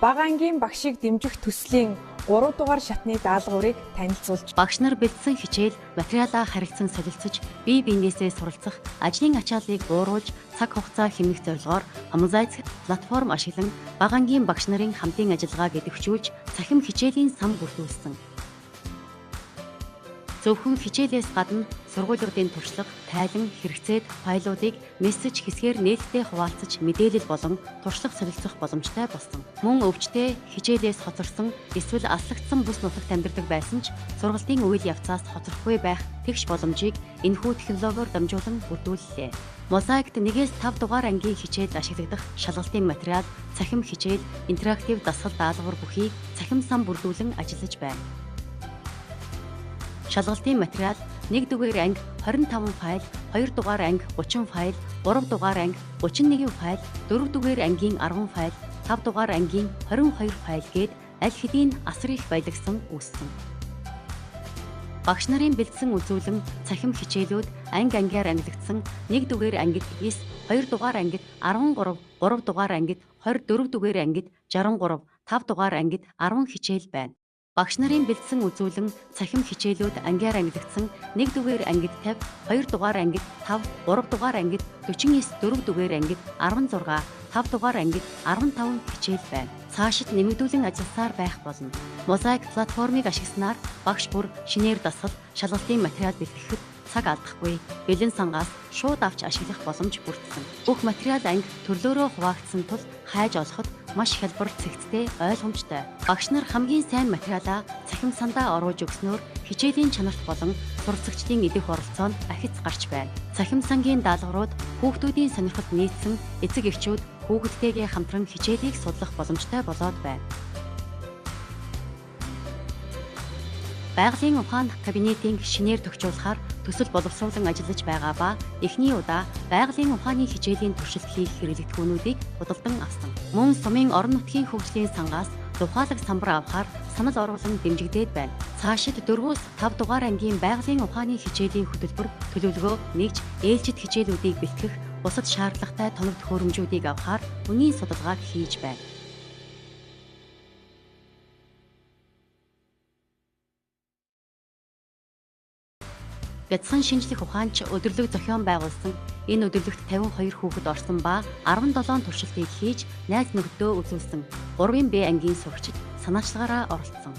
Бага ангийн багшийг дэмжих төслийн 3 дугаар шатны даалгаврыг танилцуулж Багш нар бэлдсэн хичээл материалаа харилцан солилцож, бие биенээсээ суралцах, ажлын ачааллыг бууруулж, цаг хугацаа хэмнэх зорилгоор Mosaic платформ ашиглан бага ангийн багш нарын хамтын ажиллагааг идэвхжүүлж, цахим хичээлийн сан бүрдүүлсэн. Зөвхөн хичээлээс гадна сургуулиудын туршлага, тайлан, хэрэгцээд файлуудыг мессеж хэсгээр нээлттэй хуваалцаж мэдээлэл болон туршлага солилцох боломжтой болсон. Мөн өвчтэй хичээлээс хоцорсон эсвэл алслагдсан бүс нутагт амьдардаг байсан ч сургалтын үйл явцаас хоцрохгүй байх тэгш боломжийг энэхүү технологиор дамжуулан бүрдүүллээ. Mosaic-т 1-5 дугаар ангийн хичээлд ашиглагдах шалгалтын материал, цахим хичээл, интерактив дасгал даалгавар бүхий цахим сан бүрдүүлэн ажиллаж байна. Шалгалтын материал 1 дугаар анги 25 файл, 2 дугаар анги 30 файл, 3 дугаар анги 31 файл, 4 дугаар ангийн 10 файл, 5 дугаар ангийн 22 файл гээд аль хэдийн асар их баялагсан үүссэн. Багш нарын бэлдсэн үзүүлэн цахим хичээлүүд анги ангиар ангилагдсан 1 дугаар ангид 9, 2 дугаар ангид 13, 3 дугаар ангид 24 дугаар ангид 63, 5 дугаар ангид 10 хичээл байна. Багш нарын бэлдсэн үзүүлэн цахим хичээлүүд ангиар ангилагдсан 1 дугаар ангид 50, 2 дугаар ангид 5, 3 дугаар ангид 49, 4 дугаар ангид 16, 5 дугаар ангид 15 хичээл байна. Цаашид нэмэгдүүлэн ажилласаар байх болно. Mosaic платформыг ашигласнаар багш бүр шинээр дасгал, шалгалтын материал бэлтгэхэд цаг алдахгүй, бэлэн сангаас шууд авч ашиглах боломж бүрдсэн. Бүх материал анги төрлөөрөө хуваагдсан тул хайж олоход маш хялбар, цэгцтэй, ойлгомжтой. Багш нар хамгийн сайн материалаа цахим сандаа оруулж өгснөөр хичээлийн чанарт болон суралцагчдын идэх оролцоо нь ахиц гарч байна. Цахим сангийн даалгаврууд хүүхдүүдийн сонирхолд нийцсэн эцэг эхчүүд хүүхэдтэйгээ хамтран хичээлийг судлах боломжтой болоод байна. Байгалийн ухаан кабинетийн шинээр тохижуулахаар төсөл боловсруулан ажиллаж байгаа ба эхний удаа байгалийн ухааны хичээлийн туршилт хийх хэрэглэгдэхүүнүүдийг худалдан авсан. Мөн сумын орон нутгийн хөгжлийн сангаас тухайлаг самбар авахар санал оруулан дэмжигдээд байна. Цаашид 4-5 дугаар ангийн байгалийн ухааны хичээлийн хөтөлбөр төлөвлөгөө нэгж ээлжид хичээлүүдийг бэлтгэх бусад шаардлагатай тоног төхөөрөмжүүдийг авахар үнийн судалгааг хийж байна. Бяцхан шинжлэх ухаанч өдөрлөг зохион байгуулсан энэ өдөрлөгт 52 хүүхэд орсон ба 17 туршилтыг хийж найз нөхдөдөө үзүүлсэн. 3-ын Б ангийн сурагчид санаачлагаараа оролцсон.